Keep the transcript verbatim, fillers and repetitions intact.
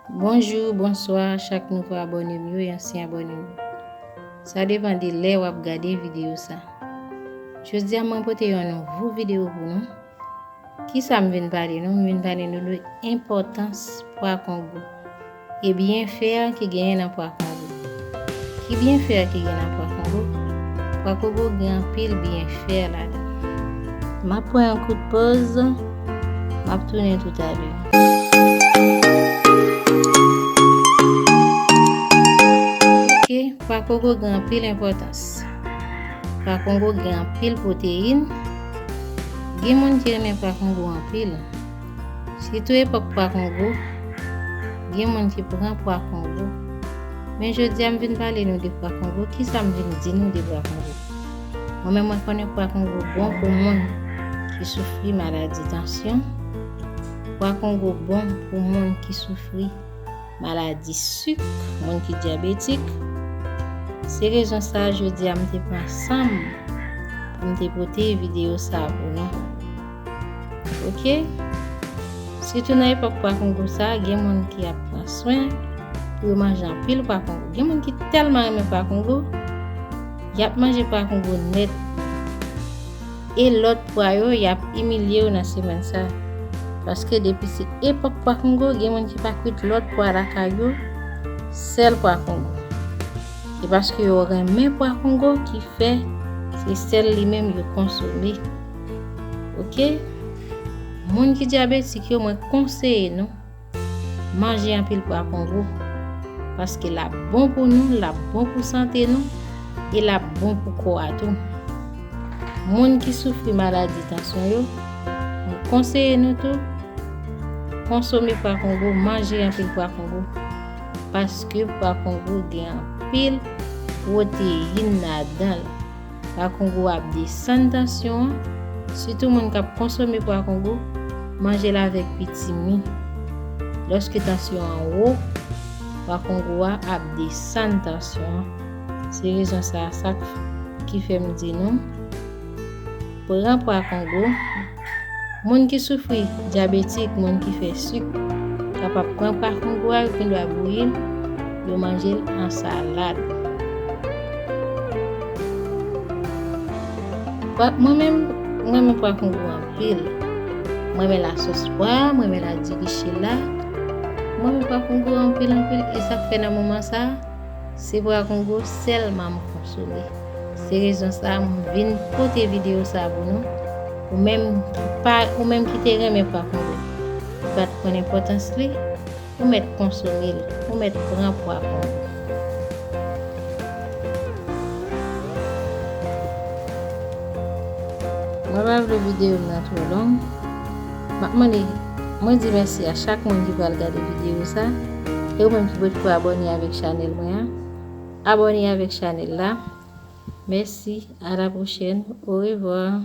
Bonjou, bonswa, chak nouvo abòne m yo e ansyen abòne m yo. Sa depann de lè w ap gade videyo sa. Jodi a, mwen pote yon nouvo videyo pou nou. Kisa m vin pale nou? M vin pale nou de enpòtans pwa kongo e byenfè ki genyen nan pwa kongo. Ki byenfè ki gen nan pwa kongo? Pwa kongo gen anpil byenfè ladan. M ap pran yon kout poz, m ap tounen toutalè. Ok, pwa kongo gen anpil enpòtans. Pwa kongo gen anpil pwoteyin. Gen moun ki renmen pwa kongo anpil. Sitou epòk pwa kongo, gen moun ki pran pwa kongo. Men jodi a, m vin pale nou de pwa kongo. Kisa m vin di nou de pwa kongo? Mwen menm, mwen konnen pwa kongo bon pou moun ki soufri maladi tansyon. Pwa kongo bon pou moun ki soufri maladi sik, moun ki dyabetik. Se rezon sa a, jodi a, m te pran san m pou m te pote videyo sa a pou nou. Ok? Sitou nan epòk pwa kongo sa a, gen moun ki ap pran swen pou yo manje anpil pwa kongo. Gen moun ki tèlman renmen pwa kongo, y ap manje pwa kongo nèt. E lòt pwa yo, y ap imilye yo nan semèn sa a. Paske depi se epòk pwa kongo, gen moun ki pa kwit lòt pwa lakay yo, sèl pwa kongo. E paske yo renmen pwa kongo ki fè se sèl li menm yo konsome. Ok? Moun ki dyabetik yo, mwen konseye nou manje anpil pwa kongo. Paske l ap bon pou nou, l ap bon pou sante nou, e l ap bon pou kò a tou. Moun ki soufri maladi tansyon yo, mwen konseye nou tou, konsome pwa kongo, manje anpil pwa kongo. Paske pwa kongo gen anpil pwoteyin ladan l. Pwa kongo ap desann tansyon an. Sitou moun k ap konsome pwa kongo, manje l avèk pitimi. Lòske tansyon an wo, pwa kongo a ap desann tansyon an. Se rezon sa a, sa k-, ki fè m di nou, pran pwa kongo. Moun ki soufri dyabetik, moun ki fè sik, kapab pran pwa kongo a, yo gendwa bouyi l, yo manje l an salad. Pwa, mwen menm, mwen renmen pwa kongo anpil. Mwen renmen lasòs pwa, mwen renmen ladigiche la. Mwen renmen pwa kongo anpil, anpil. E sa k fè nan moman sa a, se pwa kongo sèlman m konsome. Se rezon sa a, m vin pote videyo sa a pou nou. Ou menm ki pa, ou menm ki te renmen pwa kongo, ki pa t konn enpòtans li, ou mèt konsome l, ou mèt pran pwa kongo. Mwen pa vle videyo m nan twò long. M ap mande, mwen di mèsi a chak moun ki pral gade videyo sa, e ou menm ki potko abòne avèk chanèl mwen an, abòne avèk chanèl la. Mèsi, à la prochaine, au revoir.